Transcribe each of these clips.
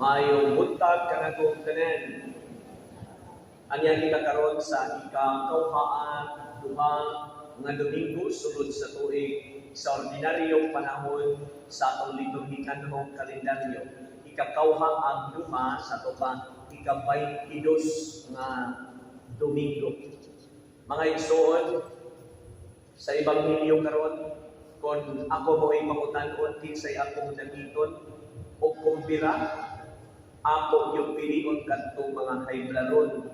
Maayong buntag kanatong tanan. Anya kita karon sa ikakawha ag duha nga Domingo sulod sa tuig sa ordinaryong panahon sa atong liturhikanhong kalendaryo. Ikakawha ag duha sa ato pa ika-22 nga Domingo. Mga igsoon, sa Ebanghelyo karon, kon ako mo'y pangutan-on kinsay akong damiton og kumbira, ako yung pilion kadtong mga hayblaron,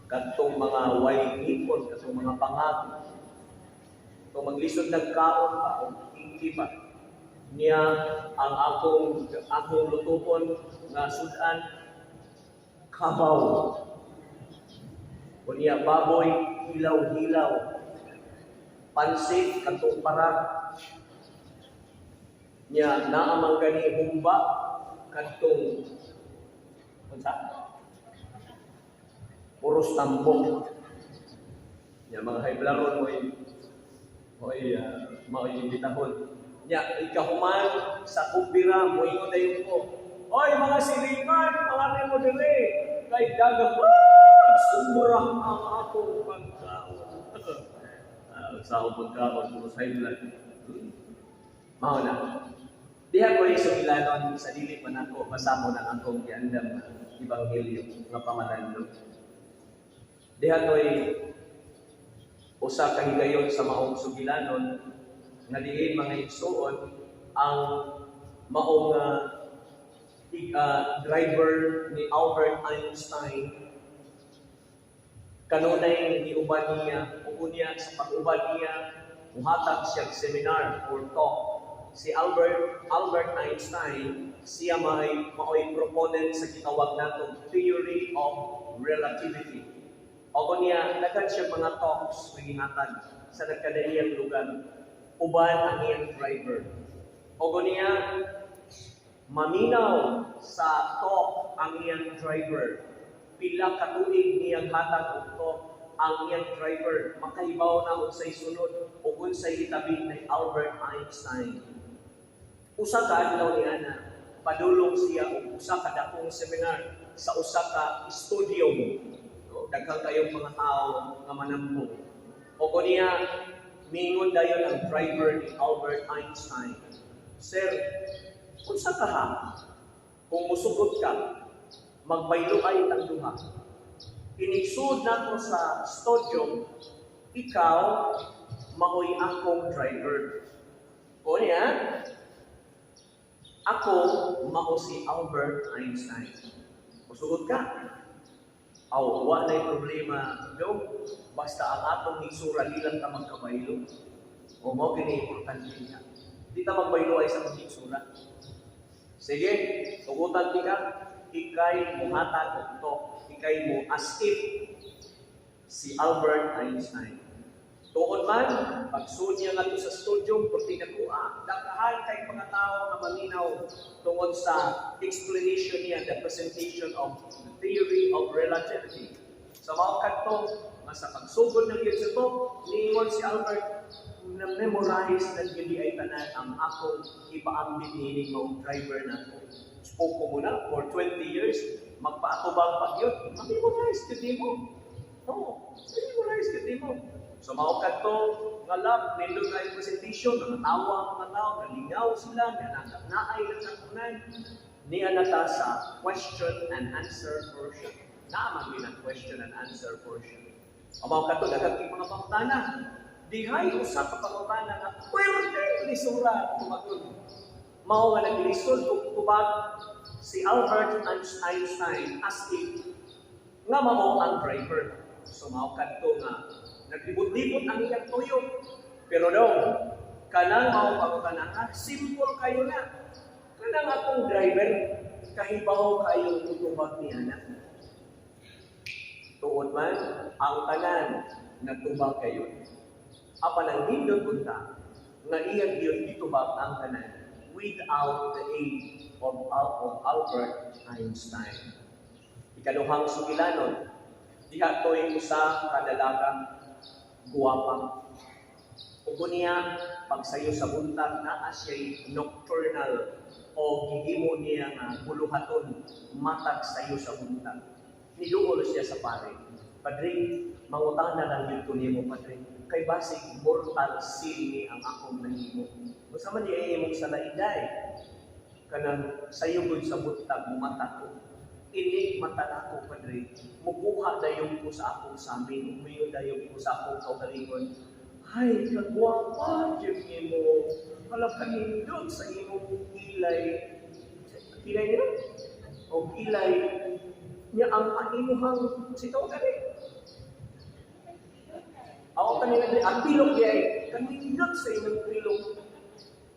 kadtong mga way ngipon, kadtong mga bangag. Kung maglisod nagkaon pa o iki pa niya, ang akong lutuon nga sudan, kabaw. Unya baboy hilaw-hilaw. Pansit kadtong parag. Nya naa man gani humba, kadtong unsa? Puros tambok. Nya mga hayblaron mo'y imbitahon. Nya ikahuman sa kumbira, moingon dayon ko, "Oy, mga silingan, mga mo dire kay daghang sumra ang akong pagkaon." Sa akong pagkaon, puros high blood. Mao na. Diha ko sugilanon sa dili pa nako basahon ang akong giandam nga ebanghelyo nga pamalandong. Diha to'y usa ka higayon sa maong sugilanon nga diin, mga igsuon, ang maong driver ni Albert Einstein kanunay niuban niya, ug unya sa pag-uban niya muhatag siya seminar or talk. Si Albert Albert Einstein, siya may maoy proponent sa gitawag natong theory of relativity. O niya, daghan siya mga talks nga gihatag sa nagkadaiyang lugar uban ang iyang driver. O niya, maminaw sa talk ang iyang driver. Pila ka tuig niyang hatag og talk ang iyang driver, makahibaw na unsay sunod ug unsay itabi ni Albert Einstein. Usa ka adlaw niya na padulong siya og usa ka dakong seminar sa usa ka studio. No, daghan kayong mga tao nga manampo. O niya, mingon dayon ang driver ni Albert Einstein, "Sir, unsa ka ha? Kung musugot ka, magbaylo ay tang duha. Inigsud nako sa studio, ikaw maoy akong driver. O niya, ako mao si Albert Einstein. Musugot ka?" "Aw, wa na'y problema, no? Basta ang atong hitsura, di lang ta magkabaylo." O mao gini importante niya. Di ta magbaylo ay sa hitsura. "Sige, tugutan ti ka, ikay muhatag og talk, ikay mo as if si Albert Einstein." Tuod man, pagsud niya ngadto sa studio, perti nakuha, daghan kay mga tao nga maminaw tungod sa explanation niya, the presentation of the theory of relativity. Sa mga kadto, nga sa pagsugod ng yun sa talk, niingon si Albert, "Na memorize na gyud ay tanan ang akong ipaambit niining maong driver nako. Spoke ko muna for 20 years, magpaatubang pag yun, ma-memorize gyud mo. No, memorize gyud mo." So mao kadto nga lab, nindot na yung presentation, nangatawa ang mga tao, nalingaw sila, nga naay nakatunan. Niya na ta sa question and answer portion. Naa man ang question and answer portion. Ang mga kadto daghan kay mga pangutana. Dihay usa ka pangutana nga puwerte lisura tumagon. Mao nga naglisod og tubag si Albert Einstein as if nga mao ang driver. So mao kadto nga naglibot-libot ang iyang tuyo. Pero daw, kanang mao pangutana nga simple kayo na. "Kanang akong driver, kahibaw kayo mutubag niya na." Tuod man, ang tanan nagtubag kayo. Apan ang nindot unta, nga iya gyud gitubag ang tanan without the aid of Albert Einstein. Ikaduhang sugilanon, diha to'y usa ka dalaga, guwapa. Ug niya, pagsayo sa buntag, naa siya'y nocturnal o gihimo niya nga buluhaton matag sayo sa buntag. Niduol siya sa pare. "Padre, mangutana lang gyud ko nimo, padre. Kay basig mortal sin ni ang akong nahimo." "Unsa man diay imong sala, iday?" "Kanang sayo gud sa buntag mumata ko. Inig mata nako, padre, mukuha dayon ko sa akong samin, muingon dayon ko sa akong kaugalingon, 'Ay, kagwapa jud nimo. Hala, kanindot sa imong kilay.' Kilay niyo? O kilay niya ang imuhang si tawag ani. Ako kanina diri ang pilok di ay kanindot sa imong pilok.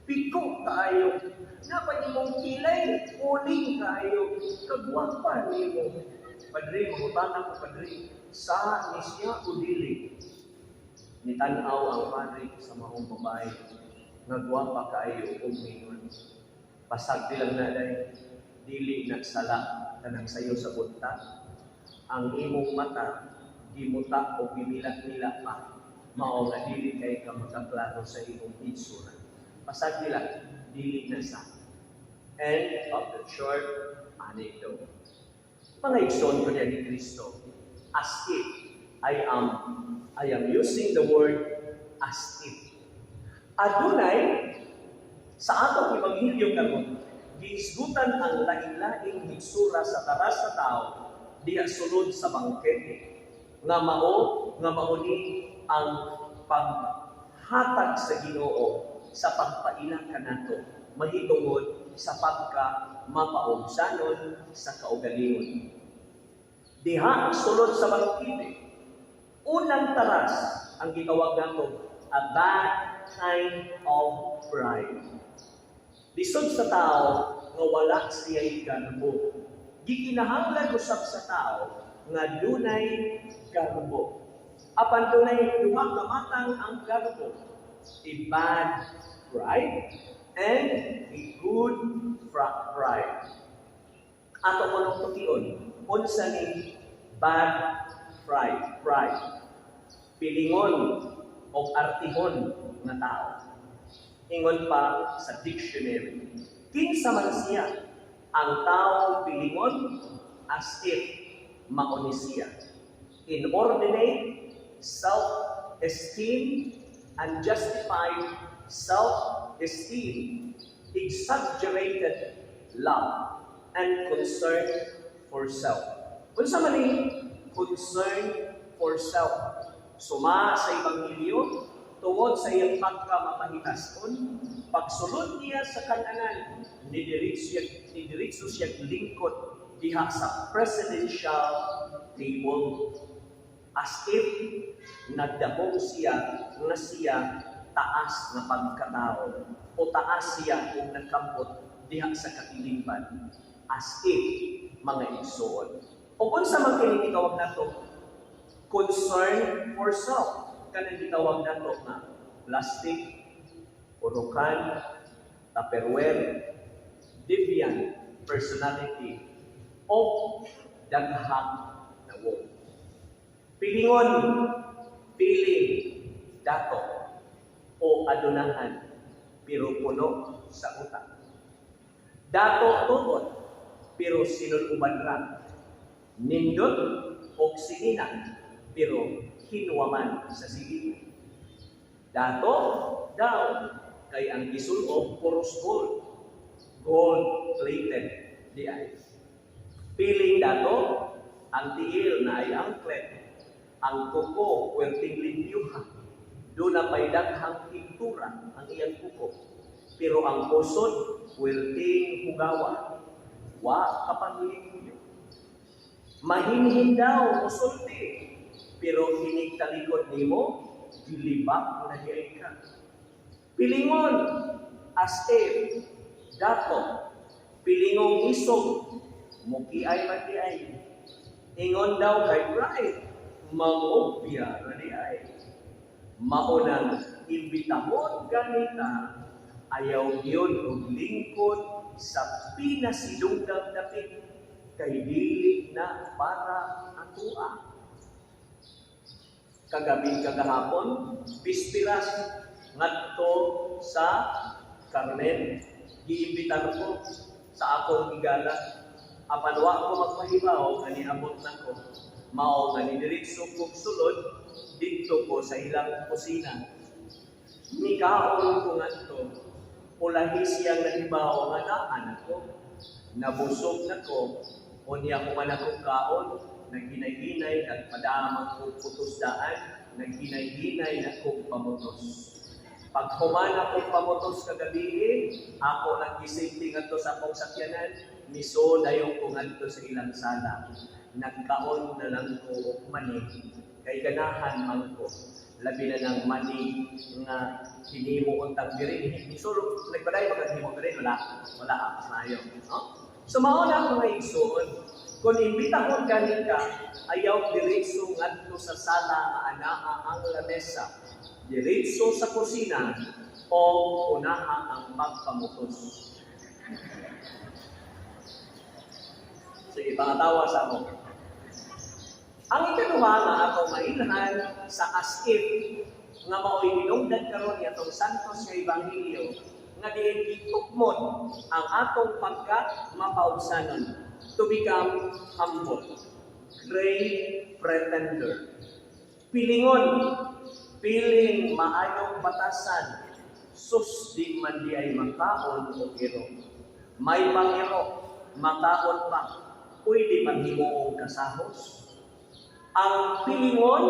Piko kaayo. Napa imong kilay, uling kaayo. Kagwapa nimo. Padre, mangutana ko, padre, sa ni siya o dili?" Nitan-aw ang padre sa maong babae nga gwapa kaayo ug mingon, "Pasagdi lang na day, dili na sala kanang sayo sa buntag. Ang imong mata gimuta o gimilak-milak pa. Mao nga dili kay ka makaklaro sa imong itsura. Pasagdi lang, dili na sa." End of the short anecdote. Mga igsoon ko niya ni Kristo, as if I am using the word "as if." Adunay sa atong ebanghelyo karon, gihisgutan ang lain-laing hitsura sa taras sa tao diha sulod sa bangkete nga mao ni ang paghatag sa Ginoo sa pagpaila kanato mahitungod sa pagka mapaugsanon sa kaugalingon. Diha sulod sa bangkete, unang taras ang gitawag nato a bad kind of pride. Lisod sa tao nga wala siya'y garbo. Gikinahanglan usab sa tao nga dunay garbo. Apan dunay duha ka matang ang garbo: a bad pride and a good pride. Ato kunong tukion, unsa ni bad pride? Pride. Pilingon o artihon nga tao. Ingon pa sa dictionary, kinsa man siya ang taong pilingon, as if mao ni siya. Inordinate self-esteem, unjustified self-esteem, exaggerated love, and concern for self. Unsa man ni concern for self? Suma sa Ebanghelyo, tungod sa iyang pagkamapahitason, pagsulod niya sa kananan, nidiretso siya lingkod diha sa presidential table. As if nagdahong siya nga siya taas nga pagkatao o taas siya kung nagkampot diha sa katilingban. As if, mga igsoon. O unsa man kini gitawag nato concern for self? Kanang gitawag nato nga plastic, urukan, tupperware, deviant personality, o daghang nawong. Pilingon, piling, dato, o adunahan, pero puno sa utak. Dato tuod, pero sinuluban ra. Nindot o sinina, pero hinwaman sa silid. Dato daw, kay ang gisulob puros gold. Gold plated di ay. Piling dato, ang tiil naay anklet, ang kuko puwerteng limpyuha. Duna pa'y daghang pintura ang iyang kuko. Pero ang pusod, puwerteng hugawa. Wa kapanglimpyo. Mahinhin daw, musulti. Pero inig talikod nimo, gilibak na diay ka. Pilingon, as if, dato, pilingong isog, mukiay man di ay. Ingon daw kay pride, mangopya ra di ay. Mao nang imbitahon ganita, ayaw yun og lingkod sa pinasidunggang dapit kay dili na para atua. Kagabi kagahapon, bispiras ngadto sa Carmen, Giimbitar ko sa akong higala. Apan wa ko magpahibaw nga niabot na ko. Mao nga nidiretso kog sulod didto ko sa ilang kusina. Nikaon ko ngadto. Ulahi siyang nahibaw nga naa na ko. Nabusog na ko. Unya human akong kaon, naghinay-hinay, nagpadamang kog putos daan, naghinay-hinay na kog pamutos. Pag human akong pamutos kagabi, ako nang gisilbi ngadto sa akong sakyanan, miso dayon ko ngadto sa ilang sala. Nagkaon na lang ko og mani, kay ganahan man ko. Labi na ng mani nga hinimo untang diri. Misulog, nagbaday magaghimo diri, wala, wala, mas maayo. No? So mao na ako nga igsoon, kung imbitahon gani ka, ayaw diretso ngadto sa sala nga anaa ang lamesa. Diretso sa kusina o unaha ang pagpamutos. Sige, pangatawa sa mo. Ang ikaduha nga ako mailhan sa as if nga mao'y hinungdan karon atong Santos nga Ebanghelyo nga diin gitukmon ang atong pagka mapaubsanon, to become humble. Great pretender. Pilingon, piling maayong batasan, sus di man di ay makaon og iro. May pangiro, makaon pa, pwede pang himuong kasahos. Ang pilingon,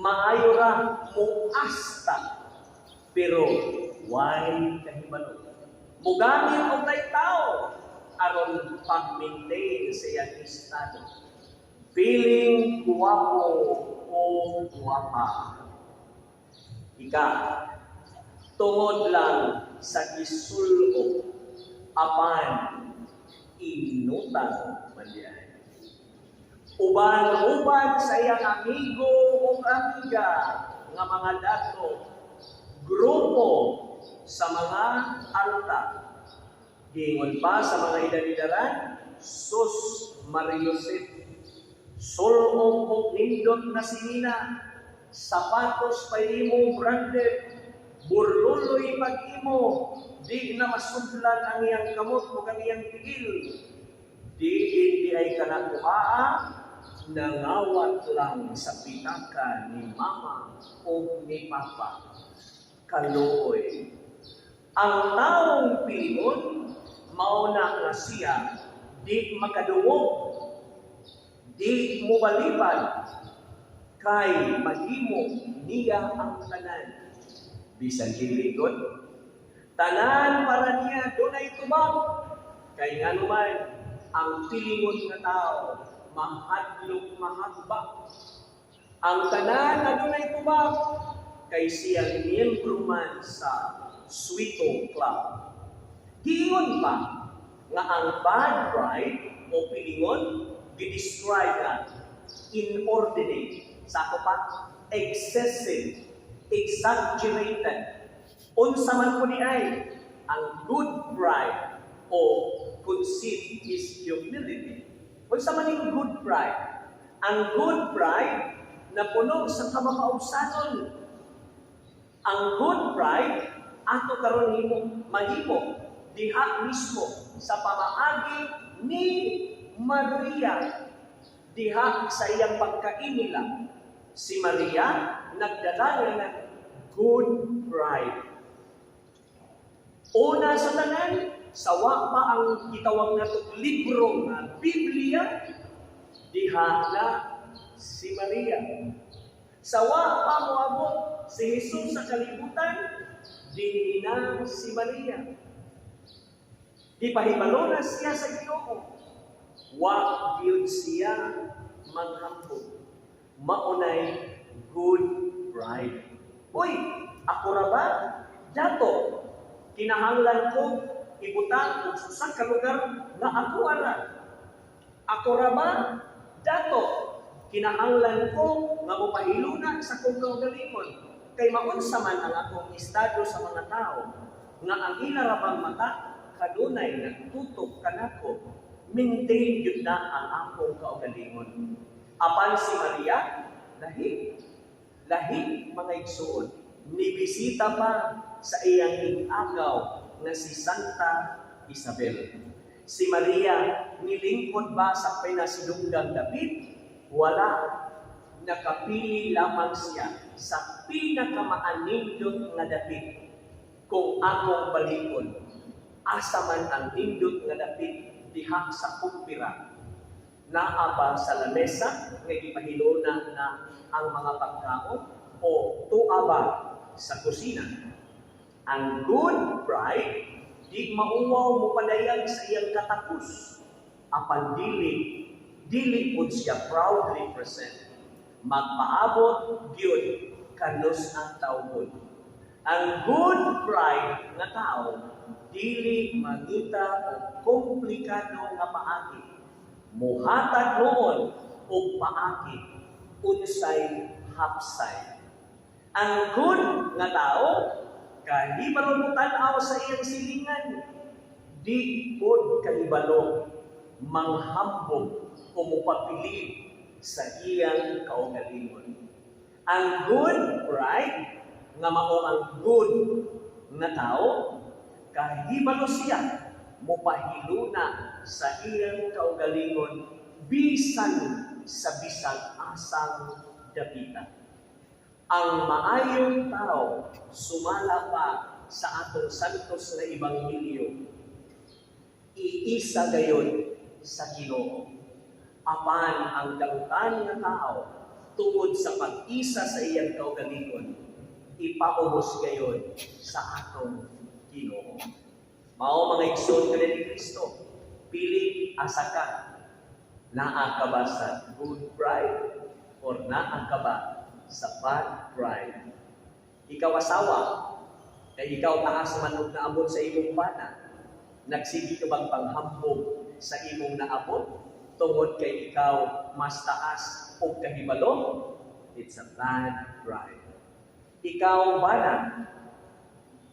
maayo ra muasta, pero way kahibalo. Mugamit og kay tao aron pag-maintain sa iyang estado. Feeling guwapo o guwapa. Ika, tungod lang sa gisulo, apan inutang man diay. Uban-uban sa iyang amigo o amiga nga mga dato, grupo sa mga alta. Giingon pa sa mga edad-edaran, sus Mariosep, sulong og nindot na sinina, sapatos pa imo branded, burluloy pag imo, di na masudlan ang iyang kamot ug ang iyang tiil. Di hindi ay kanakuhaa, nangawat lang sa pitaka ni mama o ni papa. Kaluoy. Ang taong pilingon, mao na nga siya, di makaduwog, di mobalibad, kay mahimo niya ang tanan. Bisan dili gud, tanan para niya dunay tubag. Kay ngano man, ang pilingon nga tao, mahadlok mahagba. Ang tanan adunay tubag, kay siya miyembro man sa Suito Club. Giingon pa nga ang bad pride o pilingon gidescribe nga inordinate, sako pa, excessive, exaggerated. Unsa man po ni ay ang good pride o conceit is humility? Unsa man yung good pride? Ang good pride na puno sa kamakaubsanon. Ang good pride ato karon himo mahimo diha mismo sa pamaagi ni Maria diha sa iyang pagkainila. Si Maria nagdala ng good pride. Una sa tanan, sawa pa ang gitawag nato libro nga Biblia, diha na si Maria. Sawa pa moabot si Jesus sa kalibutan, dinhi na si Maria. Gipahibalo na siya sa Ginoo. Wa gyud siya manghambog. Maunay good pride. Uy, ako ra ba? Dato, kinahanglan ko ibutang og usa ka lugar nga ako ara. Ako ra ba? Dato, kinahanglan ko nga mopahiluna sa akong kaugalingon. Kay maunsa man ang akong estado sa mga tao, nga ang ila ra bang mata kanunay nagtutok kanako, maintain gyud na ang akong kaugalingon. Apan si Maria, lahi. Lahi, mga igsuon. Nibisita pa sa iyang ig-agaw nga si Santa Isabel. Si Maria, nilingkod ba sa pinasidunggang dapit? Wala. Nakapili lamang siya sa pinakamaanindot nga dapit. Kung akong balikon, asa man ang nindot nga dapit diha sa kumpira? Naa ba sa lamesa nga gipahilona na ang mga pagkaon o tua ba sa kusina? Ang good bride di mauwaw mo padayag sa iyang katakos. Apan dili dili pud siya proudly present. Magpaabot gyud kanus ang tawgon. Ang good bride nga tao dili mangita og komplikado nga paagi. Muhatag noon og paagi unsay hapsay. Ang good nga tao kahibalo mo tan-aw sa iyang silingan. Di pod kahibalo manghambog o mopabilib sa iyang kaugalingon. Ang good bride nga mao ang good nga tao, kahibalo siya mopahiluna sa iyang kaugalingon bisan sa bisag asang dapita. Ang maayong tao, sumala pa sa atong santos na ebanghelyo, iisa gayon sa Ginoo. Apan ang dautan nga tao, tungod sa pag-isa sa iyang kaugalingon, ipaubos gayon sa atong Ginoo. Mao, mga igsoon ni Kristo, pili asa ka. Naa ka ba sa good bride or naa ka ba sa bad bride? Ikaw asawa, kay ikaw taas man og naabot sa imong bana, nagsige ka bang panghambog sa imong naabot tungod kay ikaw mas taas og kahibalo? It's a bad bride. Ikaw bana,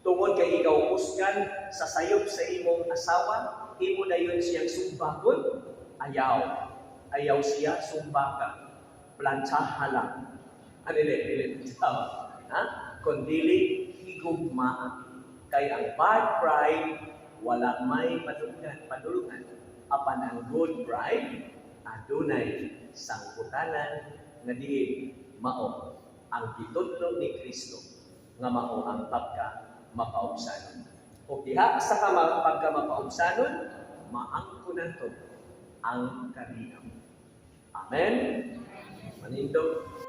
tungod kay ikaw kusgan sa sayop sa imong asawa, imo na yun siyang sumbakon? Ayaw. Ayaw siya sumbaka. Plantsaha lang. Ah, dili, dili. Ha? Kundili, higugmaa. Kay ang bad bride, wala may padulungan, padulungan. Apan ang good bride, adunay sangputanan nga diin mao ang gitudlo ni Kristo nga mao ang pagka mapaubsanon. O diha sa pagka mapaubsanon, maangko nato ang kalinaw. Amen. Manindog.